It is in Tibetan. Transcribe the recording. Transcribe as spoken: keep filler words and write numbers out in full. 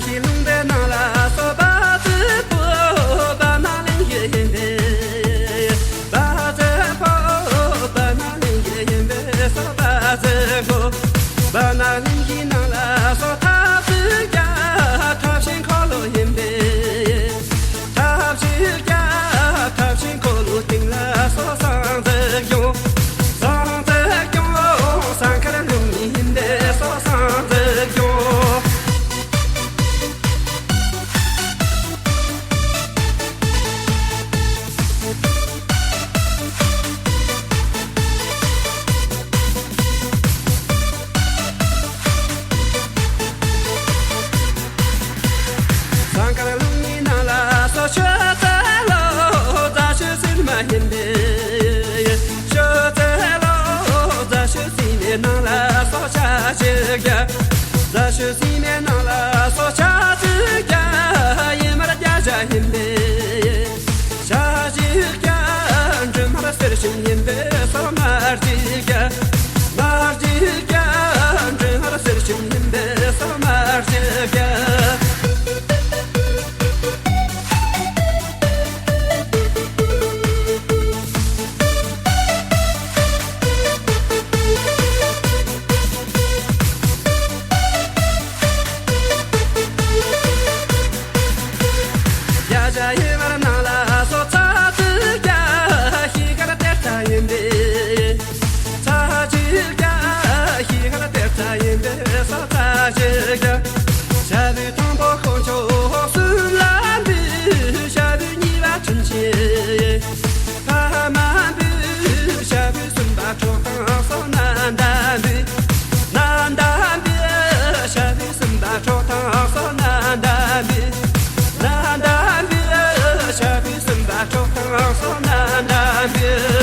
ཤིང་ལུང་པའི་ནང་ལ་སོགས་བ་ཙི་པོ་བ་ན་ལིང་ཡིན་པས། བ་ཙི་པོ་བ་ན་ལིང་ཡིན་པས་སོགས་བ་ཙི་པོ། བ་ན་ལིང་གི་ནང་ལ་སོགས་ཐབས་ཙི་རྒྱ་ཐབས་ཤིང་འཁོར་ལོ་ཡིན་པས། ཐབས་ཤིང་རྒྱ་ཐབས་ཤིང་འཁོར་ལོའི་སྟེང་ལ་སོགས་ཟངས་ཙི་སྐྱོང་། ཟངས་ཙི་སྐྱོང་ཟངས་དཀར་ལུང་ཡིན་པས་སོགས་ཟངས་ཙི་སྐྱོང་། ཟངས་དཀར་ལུང་གི་ནང་ལ་སོགས་ཆུ་ཙི་ལོ་རྫ་ཆུ་སིལ་མ་ཡིན་པས། ཆུ་ཙི་ལོ་རྫ་ཆུ་སིལ་མའི་ནང་ལ་སོགས་ཆ་ཆུ་རྒྱ། རྫ་ཆུ་སིལ་མའི་ནང་ལ་སོགས་ཆ་ཙི་རྒྱ་ཡིན་མར་རྒྱ་བྱ་ཡིན་པས། ཤ་ཅིག་རྒྱ་འབྲུ་མར་གསེར་ཞུན་ཡིན་པས་སོགས་མར་ཅིག་རྒྱ། མར་ཅིག་རྒྱ་འབྲུ་མར་གསེར་ཞུན་ཡིན་པས་སོགས་མར་ཅིག་རྒྱ། རྒྱ་བྱ་ཡི་བར་སྣང་ལ་སོགས་ཚ་ཙི་རྒྱ་ཤི་ཁར་གཏེར་ཚ་ཡིན་པས། ཚ་ཅི་རྒྱ་ཤི་ཁར་གཏེར་ཚ་ཡིན་པས་སོགས་ཚ་ཅི་རྒྱ། ཞབས་པུས་དང་པོ་དཀོན་མཆོག་གསུམ་ལ་འདུད། ཞབས་པུས་གཉིས་པ་དྲིན་ཆེན། ཕ་མ་འབུལ། ཞབས་པུས་གསུམ་པ་ཁྲོ་ཐང་སོགས་ནན་ཏན་འབུལ། ནན་ཏན་འབུལ། ཞབས་པུས་གསུམ་པ་ཁྲོ་ཐང་སོགས་ནན་ཏན་འབུལ། ནན་ཏན་འབུལ། ཞབས་པུས་གསུམ་པ་ཁྲོ་ཐང་སོགས་ནན་ཏན་འབུལ།